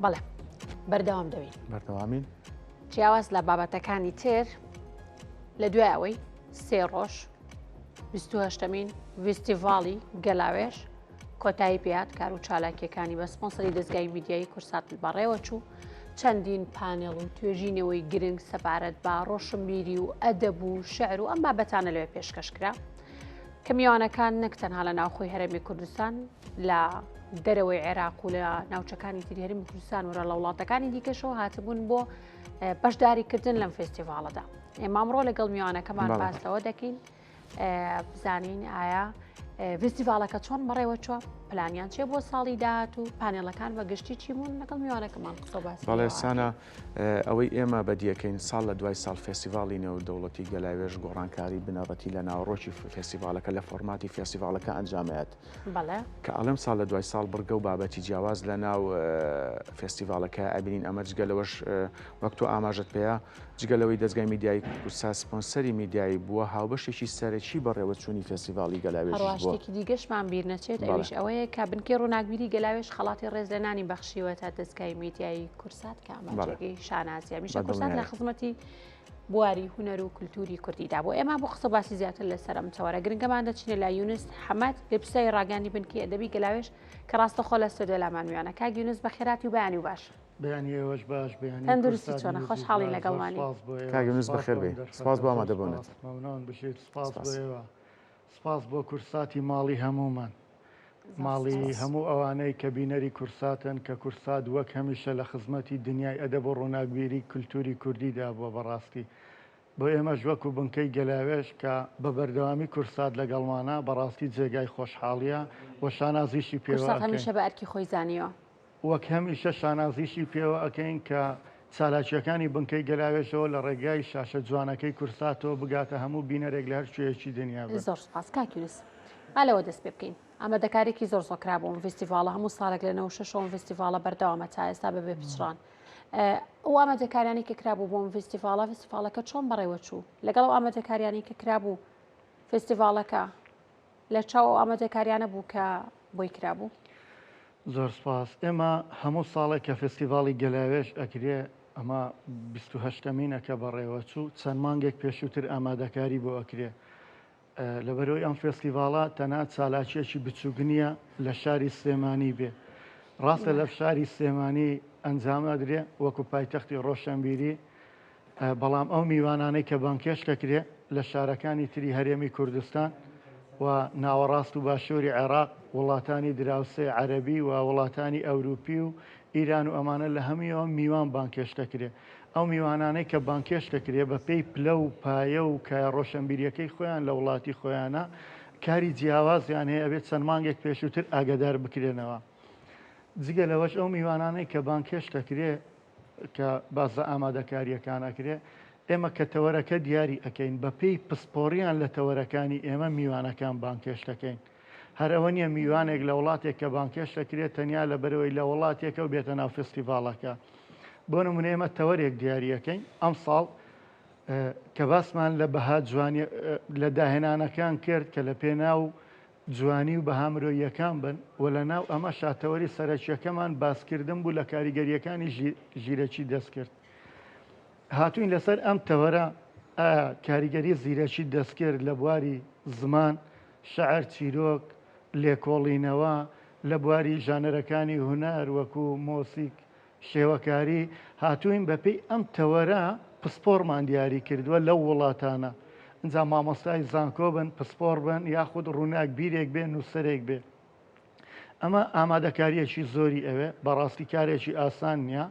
بەڵێ بەردەوام دەبین. بەردەوامین. جیاواز لە بابەتەکانی تر لە دوای ئەوەی سێ ڕۆژ 28مین ڤیستیڤاڵی گەلاوێژ کۆتایی پێهات کار و چالاکیەکانی بە سپۆنسەری دەزگای میدیایی کورسات بەڕێوە چوو چەندین پانێڵ و توێژینەوەی گرنگ سەبارەت بە ڕۆشنبیری و ئەدەب و شعر و ئەم بابەتانە لەوێ پێشکەش کرا کە میوانەکان نەک تەنها لە ناوخۆی هەرێمی کوردستان لە دەرەوەی عێراق و لە ناوچەکانی تری هەرێمی کوردستان و لە وڵاتەکانی دیکەشەوە هاتبوون بۆ بەشداریکردن لەم فێستیڤاڵەدا ئێمە ئەمڕۆ لەگەڵ میوانەکەمان باس لەوە دەکەین بزانین ئایا فیستیڤاڵەکە چۆن بەڕێوە چوە پلانیان چێ بۆ ساڵی داهات و پانێڵەکان بە گشتی چی بوون لەگەڵ میوانەکەمان قسە باس بەڵێ سانا ئەوەی ئێمە بەدیەکەین ساڵ لە دوای ساڵ فێستیڤاڵی نێودەوڵەتی گەلاوێژ گۆڕانکاری بنەڕەتی لە ناوەڕۆکی فێستیڤاڵەکە لە فۆرماتی فێستیڤاڵەکە ئەنجامەیات بەڵێ کە ئەڵێم ساڵ لە دوای ساڵ بڕگە و بابەتی جیاواز لە ناو فێستیڤاڵەکە ئەبینین ئەمە جگە لەوەش وەک تۆ ئاماژەت پێیە جگە لەوەی دەزگای میدیایی کوردسات سپۆنسەری میدیایی بووە، هاوبەشێکی سەرەکی بەڕێوەچوونی فێستیڤاڵی گەلاوێژیش هەروەها بووە. شتێکی دیکەشمان بیر نەچێت بەڵێ. ئەویش ئەوەیە کە بنکەی ڕووناکبیری گەلاوێژ خەڵاتی ڕێزلێنانی بەخشیوەتە دەزگای میدیایی کوردسات کە ئەمە بەڵێ. جێگەی شانازییە. هەمیشە بە کوردسات لە دڵنیایی. خزمەتی بواری هونەر و کولتووری کوردیدا بوو. ئێمە بۆ قسە و باسی زیاتر لەسەر ئەم تەوەرە گرنگەمان دەچینە لای یونس حەمەد، لێپرسراوی ڕاگەیاندنی بنکەی ئەدەبی گەلاوێژ کە ڕاستەوخۆ لە ستۆدیۆ لامان میوانە. کاک یونس بەخێرهاتی و بەیانی و باش. بەیانی ئێوەش باش بەیانی تەندروستی کوردسات چۆنە نیوزیش خۆشحاڵین باش زۆر لەگەڵمانی. سپاس بۆ کاک ئێوە یونس سپاس بەخێر بۆ بێی ئەم دەرفەتە سپاس بۆ زۆر ئامادەبوونت. سپاس مەمنون بژیت سپاس بۆ سپاس. ئێوە سپاس بۆ کوردساتی ماڵی هەموومان زۆر ماڵی سپاس. سپاس. هەموو ئەوانەی کە بینەری کوردساتن کە کوردسات وەک هەمیشە لە خزمەتی دنیای ئەدەب و ڕووناکبیری کلتوری کوردیدا بووە بەڕاستی بۆ ئێمەش وەکو بنکەی گەلاوێژ کە بە بەردەوامی کوردسات لەگەڵمانە بەڕاستی جێگای خۆشحاڵیە و شانازیشی پێوە کوردسات ئەکەین. هەمیشە بە ئەرکی خۆی زانیوە. وەک هەمیشە شانازیشی پێوە ئەکەین کە چالاکییەکانی بنکەی گەلاوێژەوە لە ڕێگای شاشە جوانەکەی کوردساتەوە بگاتە هەموو بینەرێک لە هەر کوێیەکی دنیا بن. زۆر سوپاس کاک یونس. با لەوە دەست پێ بکەین. ئامادەکارییەکی زۆر زۆر کرا بۆ ئەم ڤیستیڤاڵە، هەموو ساڵێک لە 96 ەوە ئەم ڤیستیڤاڵە بەردەوامە تا ئێستا بەبێ پچڕان. ئەو ئامادەکاریانەی کە کرابوو بۆ ئەم ڤیستیڤاڵە، ڤیستیڤاڵەکە چۆن بەڕێوە چوو؟ لەگەڵ ئەو ئامادەکاریانەی کە کرابوو فێستیڤاڵەکە لە چاو ئەو ئامادەکاریانە بوو کە بۆی کرابوو؟ زۆر سپاس. ئێمە هەموو ساڵێک کە فێستیڤاڵی گەلاوێژ ئەکرێ، ئەمە بیست و هەشتەمینە کە بەڕێوەچوو، چەند مانگێک پێشووتر ئامادەکاری بۆ ئەکرێ. لەبەرئەوەی ئەم فێستیڤاڵە تەنها چالاکییەکی بچووک نییە لە شاری سلێمانی بێ. ڕاستە لە شاری سلێمانی ئەنجام ئەدرێ وەکو پایتەختی ڕۆشەنبیری، بەڵام ئەو میوانانەی کە بانگهێشت دەکرێ لە شارەکانی تری هەرێمی کوردستان و ناوەڕاست و باشووری عێراق، وڵاتانی دراوسێ عەرەبی و وڵاتانی ئەوروپی و ئیران و ئەمانە لە هەموویەوە میوان بانگهێشت دەکرێ. ئەو میوانانەی کە بانگهێشت دەکرێ بە پێی پلە و پایە و کایە ڕۆشەنبیرییەکەی خۆیان لە وڵاتی خۆیانا کاری جیاوازیان هەیە ئەبێ چەند مانگێک پێشووتر ئاگادار بکرێنەوە. جگە لەوەش ئەو میوانانەی کە بانگهێشت دەکرێ کە باس لە ئامادەکارییەکان ئەکرێ، ئێمە کە تەوەرەکە دیاری ئەکەین بە پێی پسپۆڕیان لە تەوەرەکانی ئێمە میوانەکان بانگهێشت ئەکەین. هەر ئەوە نییە میوانێک لە وڵاتێک کە بانگهێشت ئەکرێ تەنیا لەبەرئەوەی لە وڵاتێکە و بێتە ناو فستیڤاڵەکە. بۆ نموونە ئێمە تەوەرێک دیاری ئەکەین ئەمساڵ کە باسمان لە بەها جوانی لە داهێنانەکان کرد کە لە پێناو جوانی و بەها مرۆییەکان بن و لە ناو ئەمەشا تەوەری سەرەکییەکەمان باسکردن بوو لە کاریگەرییەکانی ژیرەکی دەستکرد. هاتووین لەسەر ئەم تەوەرە ئایا کاریگەری زیرەکی دەستکرد لە بواری زمان، شعر، چیرۆک، لێکۆڵینەوە، لە بواری ژانەرەکانی هونەر وەکو مۆسیک، شێوەکاری، هاتووین بەپێی ئەم تەوەرە پسپۆڕمان دیاری کردووە لەو وڵاتانە، ئینجا مامۆستای زانکۆ بن، پسپۆڕ بن، یاخود ڕووناکبیرێک بێ، نووسەرێک بێ. ئەمە ئامادەکارییەکی زۆری ئەوێ، بەڕاستی کارێکی ئاسان نییە،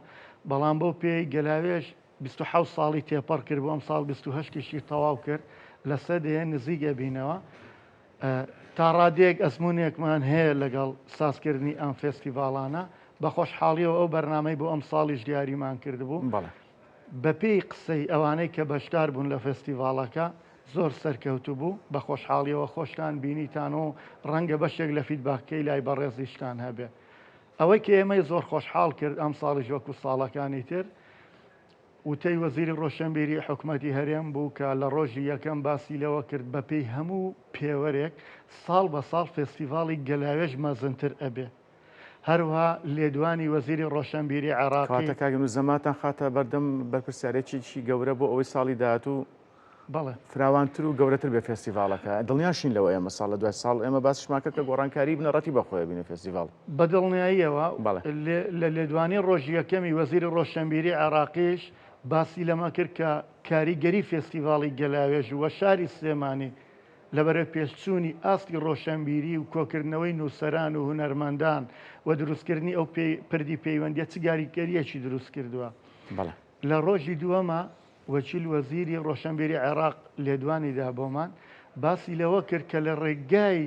بەڵام بەو پێیەی گەلاوێژ 27 ساڵی تێپەڕ کرد بۆ ئەمساڵ 28 یشی تەواو کرد، لە سەدەیە نزیک ئەبینەوە. تا ڕادەیەک ئەزموونێکمان هەیە لەگەڵ سازکردنی ئەم فێستیڤاڵانە، بە خۆشحاڵیەوە ئەو بەرنامەی بۆ ئەمساڵیش دیاریمان کردبوو. بەپێی قسەی ئەوانەی کە بەشدار بوون لە فێستیڤاڵەکە زۆر سەرکەوتوو بوو، بە خۆشحاڵیەوە خۆشتان بینیتان و ڕەنگە بەشێک لە فیدباکەکەی لای بەڕێزیشتان هەبێ. ئەوەی کە ئێمەی زۆر خۆشحاڵ کرد ئەمساڵیش وەکو ساڵەکانی تر، وتەی وەزیری ڕۆشنبیری حکومەتی هەرێم بوو کە لە ڕۆژی یەکەم باسی لەوە کرد بەپێی هەموو پێوەرێک ساڵ بە ساڵ فێستیڤاڵی گەلاوێژ مەزنتر ئەبێ. هەروەها لێدوانی وەزیری ڕۆشەنبیری عێراقی. کەواتە کاک یونس زەماتان خاتە بەردەم بەرپرسیارێتیی گەورە بۆ ئەوەی ساڵی داهاتوو بەڵێ. فراوانتر و گەورەتر بێ فێستیڤاڵەکە. دڵنیاشین لەوە ئێمە ساڵ لە دوای ساڵ ئێمە باسیشمان کرد کە گۆڕانکاریی بنەڕەتی بە خۆیە بینێ فێستیڤاڵ. بە دڵنیاییەوە بەڵێ. لە لێدوانی ڕۆژی یەکەمی وەزیری ڕۆشەنبیری عێراقیش باسی لەمە کرد کە کاریگەری فێستیڤاڵی گەلاوێژ و شاری سلێمانی لە بەرەوپێشچوونی ئاستی ڕۆشەنبیری و کۆکردنەوەی نووسەران و هونەرمەندان و دروستکردنی ئەو پردی پەیوەندیە چ گاریگەریەکی دروست کردووە. بەڵێ. لە ڕۆژی دووەما وەکیل وەزیری ڕۆشەنبیری عێراق لێدوانی دا بۆمان، باسی لەوە کرد کە لە ڕێگای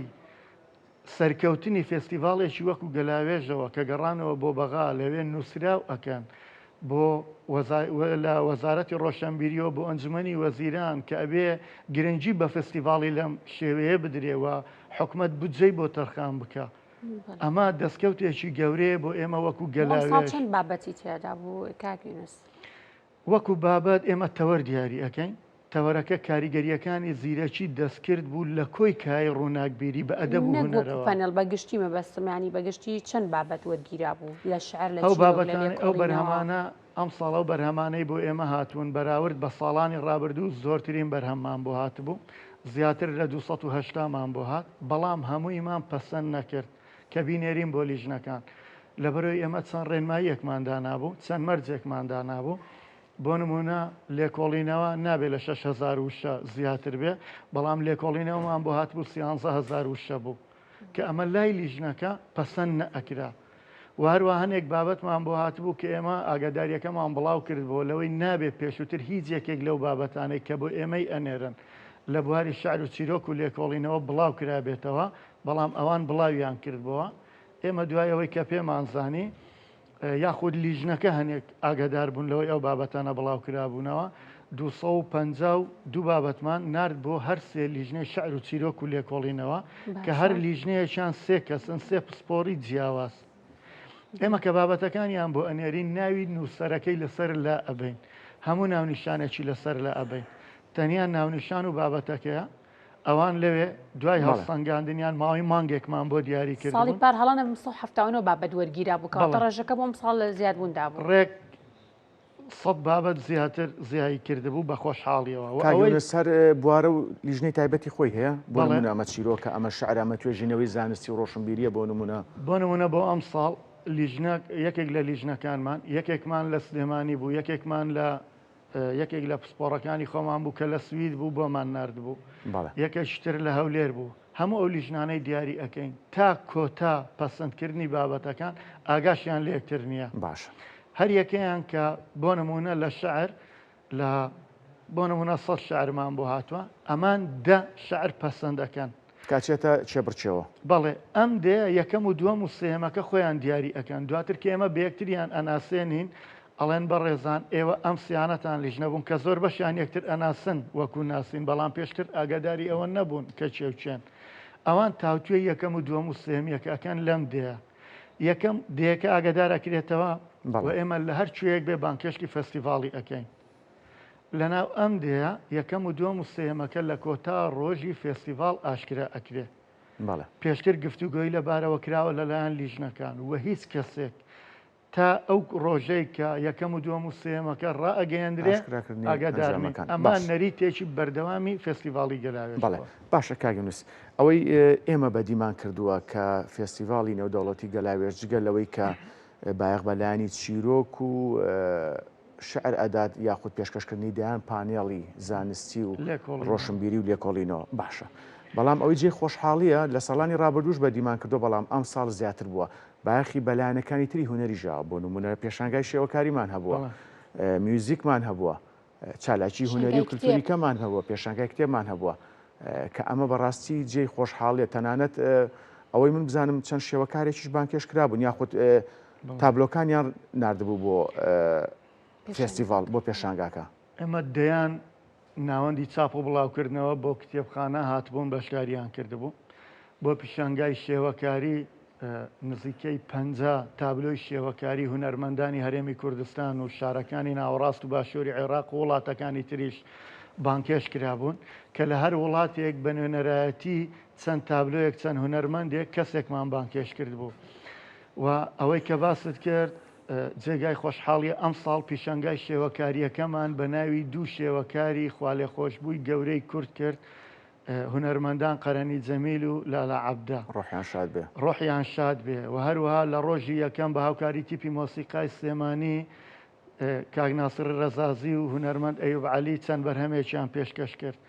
سەرکەوتنی فێستیڤاڵێکی وەکو گەلاوێژەوە کە گەڕانەوە بۆ بەغا لەوێ نووسراو ئەکەن بۆ لە وەزارەتی ڕۆشەنبیریەوە بۆ ئەنجومەنی وەزیران کە ئەبێ گرنگی بە فستیڤاڵی لەم شێوەیە بدرێ و حکومەت بودجەی بۆ تەرخان بکا. ئەمە دەستکەوتێکی گەورەیە بۆ ئێمە وەکو ئەمساڵ گەلاوێژ. چەند بابەتی تێدا بوو کاک یونس؟ وەکو بابەت ئێمە تەوەر دیاری ئەکەین، تەوەرەکە کاریگەرییەکانی زیرەکی دەستکرد بوو لە کۆی کایەی ڕووناکبیری بە ئەدەب و نەک وەکو هونەرەوە. پەنێڵ بە گشتی مەبەستم یانی بە گشتی چەند بابەت وەرگیرابوو لە شعر لە ئەو چیرۆک لە بابەتانەی ئەو لێکۆڵینەوە؟ بەرهەمانە ئەمساڵ ئەو بەرهەمانەی بۆ ئێمە هاتوون بەراورد بە ساڵانی ڕابردوو زۆرترین بەرهەممان بۆ هاتبوو، زیاتر لە 280 مان بۆ هات، بەڵام هەموویمان پەسەند نەکرد کە بینێرین بۆ لیژنەکان. لەبەرئەوەی ئێمە چەند ڕێنماییەکمان دانابوو، چەند مەرجێکمان دانابوو، بۆ نموونە لێکۆڵینەوە نابێ لە 6000 وشە زیاتر بێ، بەڵام لێکۆڵینەوەمان بۆ هاتبوو 13000 وشە بوو کە ئەمە لای لیژنەکە پەسەند نەئەکرا. و هەروە هەنێک بابەتمان بۆ هاتبوو کە ئێمە ئاگاداریەکەمان بڵاو کردبەوە لەوەی نابێ پێشووتر هیچ یەکێک لەو بابەتانەی کە بۆ ئێمەی ئەنێرن لە بواری شعر و چیرۆک و لێکۆڵینەوە بڵاو کرابێتەوە، بەڵام ئەوان بڵاویان کردبەوە. ئێمە دوای ئەوەی کە پێمان زانی یاخود لیژنەکە هەنێک ئاگادار بوون لەوەی ئەو بابەتانە بڵاو کرابوونەوە، 252 بابەتمان نارد بۆ هەر سێ لیژنەی شعر و چیرۆک و لێکۆڵینەوە کە هەر لیژنەیەکیان سێ کەسن، سێ پسپۆڕی جیاواز. ئێمە کە بابەتەکانیان بۆ ئەنێرین ناوی نووسەرەکەی لەسەر لا ئەبەین، هەموو ناونیشانێکی لەسەر لا ئەبەین، تەنیا ناونیشان و بابەتەکەیە. ئەوان لەوێ دوای هەڵسەنگاندنیان ماوەی مانگێکمان بۆ دیاری کردبوون. ساڵی پار هەڵە نەبم 179 بابەت وەرگیرا بوو، کەواتە ڕێژەکە بۆ ئەمساڵ لە زیادبووندا بوو. ڕێک 100 بابەت زیاتر زیای کردبوو بە خۆشحاڵیەوە. کاک یونس هەر بوارە و لیژنەی تایبەتی خۆی هەیە؟ بۆ نموونە ئەمە چیرۆکە، ئەمە شعرە، ئەمە توێژینەوەی زانستی و ڕۆشنبیرییە بۆ نموونە. بۆ نموونە بۆ ئەمساڵ لیژنە یەکێک لە لیژنەکانمان یەکێکمان لە سلێمانی بوو، یەکێکمان لە یەکێک لە پسپۆڕەکانی خۆمان بوو کە لە سوید بوو بۆمان ناردبوو، یەکێکی تر لە هەولێر بوو، هەموو ئەو لیژنانەی دیاری ئەکەین تا کۆتا پەسەندکردنی بابەتەکان ئاگاشیان لە یەکتر نییە. باشە. هەر یەکەیان کە بۆ نموونە لە شعر لە بۆ نموونە سەد شعرمان بۆ هاتووە ئەمان دە شعر پەسەند ئەکەن. کاچێتە کێبڕکێوە. بەڵێ ئەم دەیە یەکەم و دووەم و سێیەمەکە خۆیان دیاری ئەکەن دواتر کە ئێمە بەیەکتریان ئەناسێنین ئەڵێن بەڕێزان ئێوە ئەم سیانەتان لیژنە بوون کە زۆر بەشیان یەکتر ئەناسن وەکو ناسین بەڵام پێشتر ئاگاداری ئەوە نەبوون کە کێ و کێن ئەوان تاوتوێی یەکەم و دووەم و سێیەم یەکە ئەکەن لەم دەیە یەکەم دەیەکە ئاگادار ئەکرێتەوە و ئێمە لە هەر کوێیەک بێ بانگهێشتی فێستیڤاڵی ئەکەین. لەناو ئەم دەیە یەکەم و دووەم و سێیەمەکە لە کۆتا ڕۆژی فێستیڤاڵ ئاشکرا ئەکرێ. بەڵێ. پێشتر گفتوگۆی لەبارەوە کراوە لەلایەن لیژنەکان و هیچ کەسێک تا ئەو ڕۆژەی کە یەکەم و دووەم و سێیەمەکە ڕائەگەیەندرێ ئاشکراکردنی ئاگادار نین. ئەنجامەکان. ئەمە باش. نەریتێکی بەردەوامی فێستیڤاڵی گەلاوێژ بەڵێ. بووە. باشە کاک یونس، ئەوەی ئێمە بەدیمان کردووە کە فێستیڤاڵی نێودەوڵەتی گەلاوێژ جگە لەوەی کە بایەخ بە لایەنی چیرۆک و شعر ئەدات یاخود پێشکەشکردنی دەیان پانێڵی زانستی و ڕۆشنبیری و لێکۆڵینەوە باشە بەڵام ئەوەی جێی خۆشحاڵیە لە ساڵانی ڕابردووش بەدیمان کردووە بەڵام ئەمساڵ زیاتر بووە بایەخی بە لایەنەکانی تری هونەری ژاوە بۆ نمونە پێشانگای شێوەکاریمان هەبووە میوزیکمان هەبووە چالاکی هونەری و کلتوریکەمان هەبووە پێشانگای کتێبمان هەبووە کە ئەمە بەڕاستی جێی خۆشحاڵیە تەنانەت ئەوەی من بزانم چەند شێوەکارێکیش بانکێش کرابوون یاخود تابلۆکانیان ناردبوو بۆ فێستیڤاڵ بۆ پێشانگاکە. ئێمە دەیان ناوەندی چاپ و بڵاوکردنەوە بۆ کتێبخانە هاتبوون بەشداریان کردبوو. بۆ پیشانگای شێوەکاری نزیکەی 50 تابلۆی شێوەکاری هونەرمەندانی هەرێمی کوردستان و شارەکانی ناوەڕاست و باشووری عێراق و وڵاتەکانی تریش بانگهێشت کرابوون کە لە هەر وڵاتێک بە نوێنەرایەتی چەند تابلۆیەک چەند هونەرمەندێک کەسێکمان بانگهێشت کردبوو. و ئەوەی کە باست کرد جێگای خۆشحاڵیە ئەمساڵ پیشانگای شێوەکارییەکەمان بە ناوی دوو شێوەکاری خوالێخۆشبووی گەورەی کورد کرد، هونەرمەندان قەرەنی جەمیل و لالا عەبدە. ڕۆحیان شاد بێ. ڕۆحیان شاد بێ و هەروەها لە ڕۆژی یەکەم بە هاوکاری تیپی مۆسیقای سلێمانی کاک ناسڕ ڕەزازی و هونەرمەند ئەیوب عەلی چەند بەرهەمێکیان پێشکەش کرد.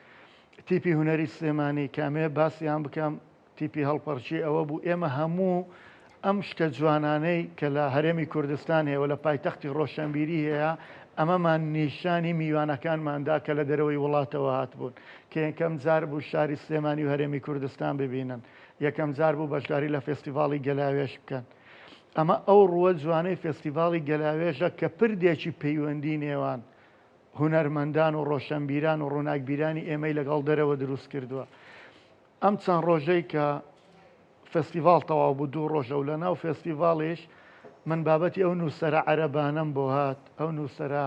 تیپی هونەری سلێمانی کە ئەمەوێ باسیان بکەم تیپی هەڵپەڕکێ ئەوە بوو ئێمە هەموو ئەم شتە جوانانەی کە لە هەرێمی کوردستان هەیە و لە پایتەختی ڕۆشنبیری هەیە ئەمەمان نیشانی میوانەکانمان دا کە لە دەرەوەی وڵاتەوە هاتبوون کە یەکەم جار بوو شاری سلێمانی و هەرێمی کوردستان ببینن یەکەم جار بوو بەشداری لە فێستیڤاڵی گەلاوێژ بکەن ئەمە ئەو ڕووە جوانەی فێستیڤاڵی گەلاوێژە کە پردێکی پەیوەندی نێوان هونەرمەندان و ڕۆشنبیران و ڕووناکبیرانی ئێمەی لەگەڵ دەرەوە دروست کردووە. ئەم چەند ڕۆژەی کە فێستیڤاڵ تەواو بوو دوو ڕۆژە و لەناو فێستیڤاڵیش من بابەتی ئەو نووسەرە عەرەبانەم بۆ هات، ئەو نووسەرە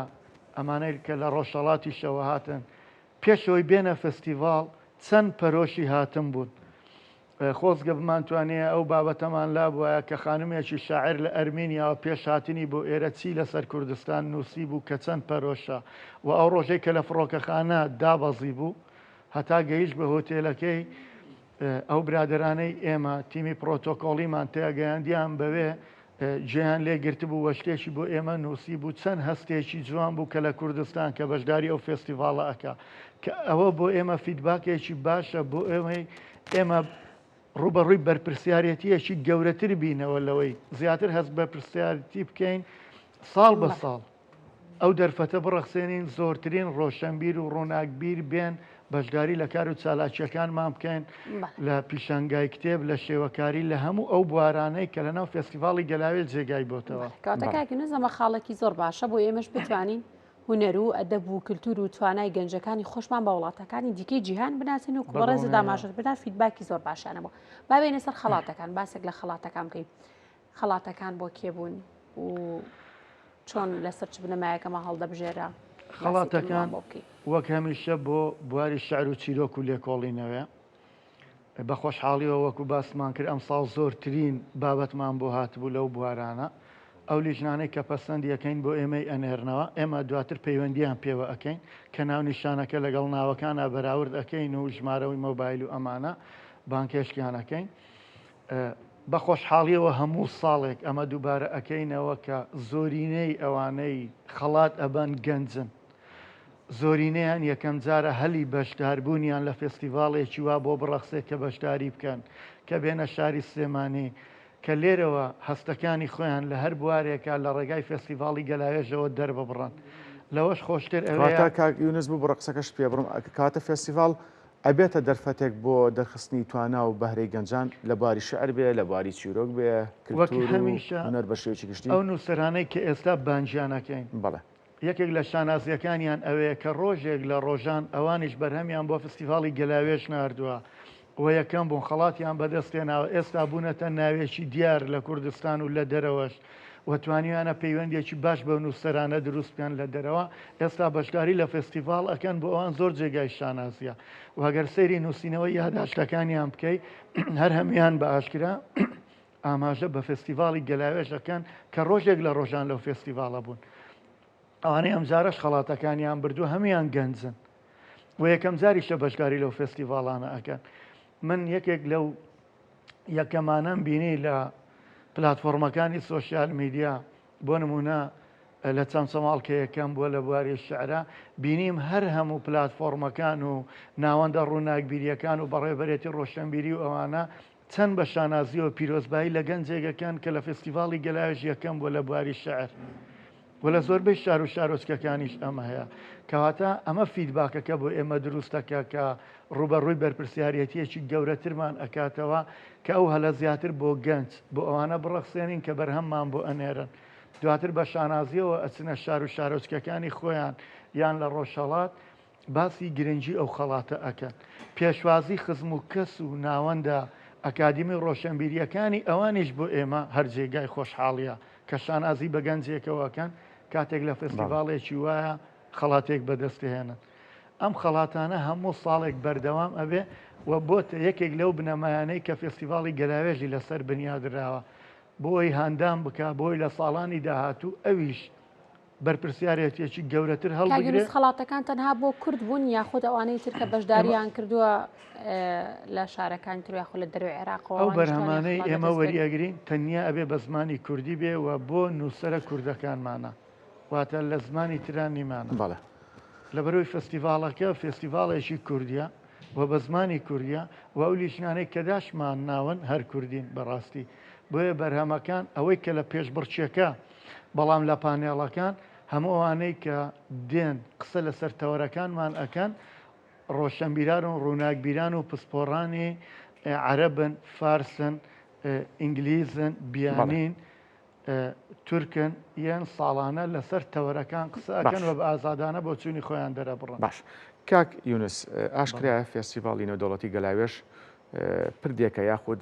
ئەمانەی کە لە ڕۆژهەڵاتیشەوە هاتن، پێش ئەوەی بێنە فێستیڤاڵ چەند پەرۆشی هاتن بوون. خۆزگە بمانتوانیایە ئەو بابەتەمان لابوایە کە خانمێکی شاعیر لە ئەرمینیاوە پێش هاتنی بۆ ئێرە چی لەسەر کوردستان نووسیبوو کە چەند پەرۆشە و ئەو ڕۆژەی کە لە فڕۆکەخانە دابەزیبوو هەتا گەیشت بە هۆتێلەکەی، ئەو برادەرانەی ئێمە تیمی پڕۆتۆکۆڵیمان تێگەیاندیان بەوێ گوێیان لێ گرتبوو و شتێکی بۆ ئێمە نووسیبوو، چەند هەستێکی جوان بوو کە لە کوردستان کە بەشداری ئەو فێستیڤاڵە ئەکا، کە ئەوە بۆ ئێمە فیدباکێکی باشە بۆ ئێمەی ئێمە ڕووبەڕووی بەرپرسیارێتییەکی گەورەتر بینەوە لەوەی زیاتر هەست بە پرسیارێتی بکەین ساڵ بە ساڵ. ئەو دەرفەتە بڕەخسێنین زۆرترین ڕۆشەنبیر و ڕووناکبیر بێن بەشداری لە کار و چالاکییەکانمان بکەین لە پیشانگای کتێب لە شێوەکاری لە هەموو ئەو بوارانەی کە لەناو فێستیڤاڵی گەلاوێژ جێگای بۆتەوە. کەواتە کاک یونس ئەمە خاڵێکی زۆر باشە بۆ ئێمەش بتوانین هونەر و ئەدەب و کلتور و توانای گەنجەکانی خۆشمان بە وڵاتەکانی دیکەی جیهان بناسین و بەڕێزت ئاماژەت پێدا feedback ی زۆر باشیانە بوو. با بێینە سەر خەڵاتەکان باسێک لە خەڵاتەکان بکەین. خەڵاتەکان بۆ کێ بوون و چۆن لەسەر چ بنەمایەکەمە هەڵدەبژێرا؟ خەڵاتەکان وەک هەمیشە بۆ بواری شعر و چیرۆک و لێکۆڵینەوەیە. بە خۆشحاڵیەوە وەکو باسمان کرد ئەمساڵ زۆرترین بابەتمان بۆ هاتبوو لەو بوارانە. ئەو لیژنانەی کە پەسەندی ئەکەین بۆ ئێمەی ئەنێرنەوە، ئێمە دواتر پەیوەندییان پێوە ئەکەین کە ناونیشانەکە لەگەڵ ناوەکانا بەراورد ئەکەین و ژمارەوەی مۆبایل و ئەمانە بانگهێشتیان ئەکەین. بە خۆشحاڵیەوە هەموو ساڵێک ئەمە دووبارە ئەکەینەوە کە زۆرینەی ئەوانەی خەڵات ئەبەن گەنجن. زۆرینەیان یەکەم جارە هەلی بەشداربوونیان لە فێستیڤاڵێکی وا بۆ بڕەخسێ کە بەشداری بکەن، کە بێنە شاری سلێمانی، کە لێرەوە هەستەکانی خۆیان لە هەر بوارێکا لە ڕێگای فێستیڤاڵی گەلاوێژەوە دەرببڕن. لەوەش خۆشتر ئەوەیە. کەواتە کاک یونس ببڕە قسەکەشت پێ بڕم، کەواتە فێستیڤاڵ ئەبێتە دەرفەتێک بۆ دەرخستنی توانا و بەهرەی گەنجان لە بواری شیعر بێ، لە بواری چیرۆک بێ، وەک کلتور و هەمیشە هونەر بە شێوەیەکی گشتی؟ ئەو نووسەرانەی کە ئێستا بانگیان ئەکەین، بەڵێ. یەکێک لە شانازییەکانیان ئەوەیە کە ڕۆژێک لە ڕۆژان ئەوانیش بەرهەمیان بۆ فستیڤاڵی گەلاوێژ ناردووە و یەکەم بوون، خەڵاتیان بەدەست هێناوە، ئێستا بوونەتە ناوێکی دیار لە کوردستان و لە دەرەوەش و توانیویانە پەیوەندییەکی باش بەو نووسەرانە دروست بکەن لە دەرەوە، ئێستا بەشداری لە فستیڤاڵ ئەکەن، بۆ ئەوان زۆر جێگای شانازییە و گەر سەیری نووسینەوەی یاداشتەکانیان بکەی هەر هەموویان بە ئاشکرا ئاماژە بە فستیڤاڵی گەلاوێژ ئەکەن کە ڕۆژێک لە ڕۆژان لەو فستیڤاڵە بوون. ئەوانەی ئەمجارەش خەڵاتەکانیان بردووە هەموویان گەنجن و یەکەم جاریشە بەشداری لەو فستیڤاڵانە ئەکەن. من یەکێک لەو یەکەمانەم بینی لە پلاتفۆرمەکانی social media بۆ نمونە لە چەمچەماڵ کە یەکەم بووە لە بواری شعرا بینیم هەر هەموو پلاتفۆرمەکان و ناوەندە ڕووناکبیریەکان و بەڕێوەبەرێتی ڕۆشنبیری و ئەوانە چەند بە شانازیەوە پیرۆزبایی لە گەنجێک ئەکەن کە لە فێستیڤاڵی گەلاوێژ یەکەم بووە لە بواری شعر و لە زۆربەی شار و شارۆچکەکانیش ئەمە هەیە. کەواتە ئەمە feedback ەکە بۆ ئێمە دروست ئەکا کە ڕووبەڕووی بەرپرسیارێتییەکی گەورەترمان ئەکاتەوە کە ئەو هەلە زیاتر بۆ گەنج، بۆ ئەوانە بڕەخسێنین کە بەرهەممان بۆ ئەنێرن. دواتر بە شانازییەوە ئەچنە شار و شارۆچکەکانی خۆیان یان لە ڕۆژهەڵات باسی گرنگی ئەو خەڵاتە ئەکەن. پێشوازی خزم و کەس و ناوەندە ئەکادیمی و ڕۆشەنبیرییەکانی ئەوانیش بۆ ئێمە هەر جێگای خۆشحاڵییە کە شانازی بە گەنجێکەوە ئەکەن کاتێک لە فێستیڤاڵێکی وایە خەڵاتێک بەدەست ئەهێنن. ئەم خەڵاتانە هەموو ساڵێک بەردەوام ئەبێ و بۆتە یەکێک لەو بنەمایانەی کە فێستیڤاڵی گەلاوێژی لەسەر بنیادراوە. بۆی هاندان بکا بۆی لە ساڵانی داهاتوو ئەویش بەرپرسیارێتیەکی گەورەتر کاک هەڵبگرێ. یونس خەڵاتەکان تەنها بۆ کورد بوون یاخود ئەوانەی تر کە بەشداریان کردووە لە شارەکانی تر یاخود لە دەرەوەی عێراقەوە ئەو ئەوانیش توانیان بەرهەمانەی خەڵات ئێمە بەدەست بێنن؟ وەریئەگرین تەنیا ئەبێ بە زمانی کوردی بێ و بۆ نووسەرە کوردەکانمانە واتە لە زمانی ترا نیمانە. بەڵێ. لەبەرئەوەی فێستیڤاڵەکە فێستیڤاڵێکی کوردیە و بە زمانی کوردیە و ئەو لیژنانەی کە داشمان ناون هەر کوردین بەڕاستی بۆیە بەرهەمەکان ئەوەی کە لە پێشبڕکێکە بەڵام لە پانێڵەکان هەموو ئەوانەی کە دێن قسە لەسەر تەوەرەکانمان ئەکەن ڕۆشەنبیران و ڕووناکبیران و پسپۆڕانی عەرەبن، فارسن، ئینگلیزن، بیانین، تورکن یان ساڵانە لەسەر تەوەرەکان قسە ئەکەن و بە ئازادانە بۆچوونی خۆیان دەرەبڕن. باش کاک یونس ئاشکرایە فێستیڤاڵی نێودەوڵەتی گەلاوێژ پردێکە یاخود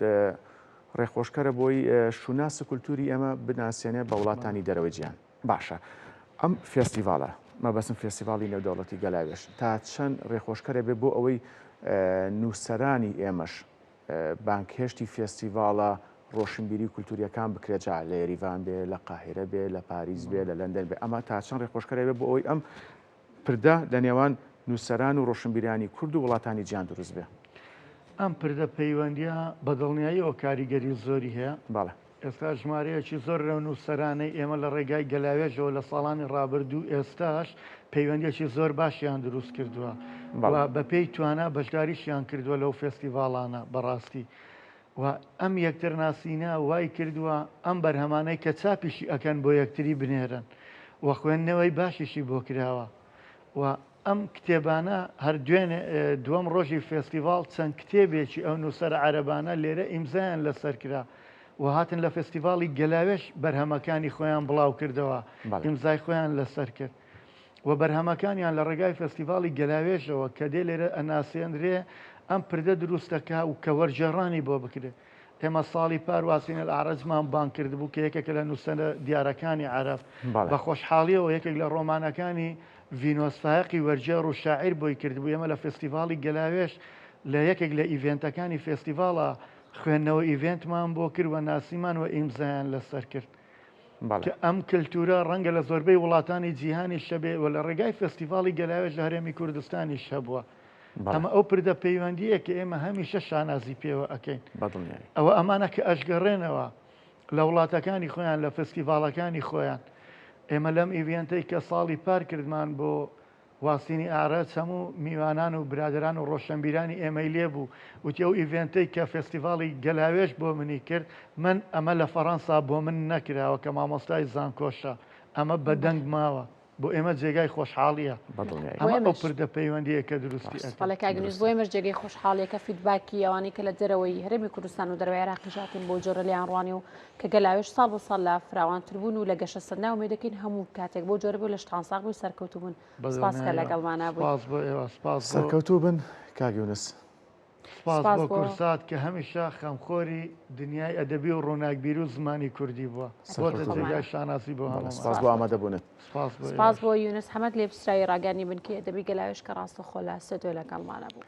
ڕێخۆشکەرە بۆی شوناس و کولتوری ئێمە بناسێنێ بە وڵاتانی دەرەوەی جیهان. باشە ئەم فێستیڤاڵە، مەبەستم فێستیڤاڵی نێودەوڵەتی گەلاوێژ، تا چەند ڕێخۆشکەرە بێ بۆ ئەوەی نووسەرانی ئێمەش بانگهێشتی فێستیڤاڵە ڕۆشنبیری و کولتورییەکان بکرێت، جا لە یەریڤان بێ، لە قاهیرە بێ، لە پاریس بێ، لە لەندەن بێ، ئەمە تا چەند ڕێخۆشکەرە بێ بۆ ئەوەی ئەم پردە لە نێوان نووسەران و ڕۆشنبیرانی کورد و وڵاتانی جیهان دروست بێ؟ ئەم پردە پەیوەندییە بە دڵنیاییەوە کاریگەری زۆری هەیە. بەڵێ. ئێستا ژمارەیەکی زۆر لەو نووسەرانەی ئێمە لە ڕێگای گەلاوێژەوە لە ساڵانی ڕابردوو ئێستاش پەیوەندییەکی زۆر باشیان دروست کردووە و بەپێی توانا بەشداریشیان کردووە لەو فێستیڤاڵانە بەڕاستی و ئەم یەکترناسینە وای کردووە ئەم بەرهەمانەی کە چاپیشی ئەکەن بۆ یەکتری بنێرن و خوێندنەوەی باشیشی بۆ کراوە و ئەم کتێبانە هەر دوێنێ دووەم ڕۆژی فێستیڤاڵ چەند کتێبێکی ئەو نووسەرە عەرەبانە لێرە ئیمزایان لەسەر کرا و هاتن لە فێستیڤاڵی گەلاوێژ بەرهەمەکانی خۆیان بڵاو کردەوە، ئیمزای خۆیان لەسەر کرد و بەرهەمەکانیان لە ڕێگای فێستیڤاڵی گەلاوێژەوە کە دێ لێرە ئەناسێنرێ ئەم پردە دروست دەکا و کە وەرگێڕانی بۆ بکرێ. ئێمە ساڵی پار واسین ئەلئەعرەجمان بانگ کردبوو کە یەکێکە لە نووسەرە دیارەکانی عەرەب. بە خۆشحاڵییەوە یەکێک لە ڕۆمانەکانی ڤینۆس فایەقی وەرگێڕ و شاعیر بۆی کردبوو. ئێمە لە فێستیڤاڵی گەلاوێژ لە یەکێک لە ئیڤێنتەکانی فێستیڤاڵا خوێندنەوە ئیڤێنتمان بۆ کرد و ناسیمان و ئیمزایان لەسەر کرد. کە ئەم کلتورە ڕەنگە لە زۆربەی وڵاتانی جیهانیش هەبێ و لە ڕێگای فێستیڤاڵی گەلاوێژ لە هەرێمی کوردستانیش هەبووە. ئەمە ئەو پردە پەیوەندییە کە ئێمە هەمیشە شانازی پێوە ئەکەین. ئەوە ئەمانە کە ئەشگەڕێنەوە لە وڵاتەکانی خۆیان لە فستیڤاڵەکانی خۆیان. ئێمە لەم ئیڤێنتەی کە ساڵی پار کردمان بۆ واسینی ئارەچ هەموو میوانان و برادەران و ڕۆشنبیرانی ئێمەی لێ بوو وتی ئەو ئیڤێنتەی کە فێستیڤاڵی گەلاوێژ بۆ منی کرد من ئەمە لە فەڕەنسا بۆ من نەکراوە کە مامۆستای زانکۆشە ئەمە بە دەنگ ماوە بۆ ئێمە جێگای خۆشحاڵیە ئەمە ئەو پردە پەیوەندیە کە دروستی ئەکەن. بەڵێ کاک یونس بۆ ئێمەش جێگەی خۆشحاڵیە کە feedback ی ئەوانەی کە لە دەرەوەی هەرێمی کوردستان و دەرەوەی عێراقیش هاتوون بەو جۆرە لێیان ڕوانی و کە گەلاوێژ ساڵ بە ساڵ لە فراوانتر بوون و لە گەشەسەندنا ئومێد دەکەین هەموو کاتێک بەو جۆرە بێ و لەشتان ساغ بێ و سەرکەوتوو بن. سپاس کە لەگەڵمانا بوویت. سپاس بۆ ئێوە، سپاس بۆ. سەرکەوتوو بن کاک یونس. سپاس بۆ کوردسات کە هەمیشە خەمخۆری دنیای ئەدەبی و ڕووناکبیری و زمانی کوردی بووە. بۆتە جێگای شانازی بۆ هەموومان. سپاس بۆ ئامادەبوونت. سپاس بۆ سپاس بۆ یونس حەمەد لێپرسراوی ڕاگەیاندنی بنکەی ئەدەبی گەلاوێژ کە ڕاستەوخۆ لە ستۆدیۆ لەگەڵمانا بوو.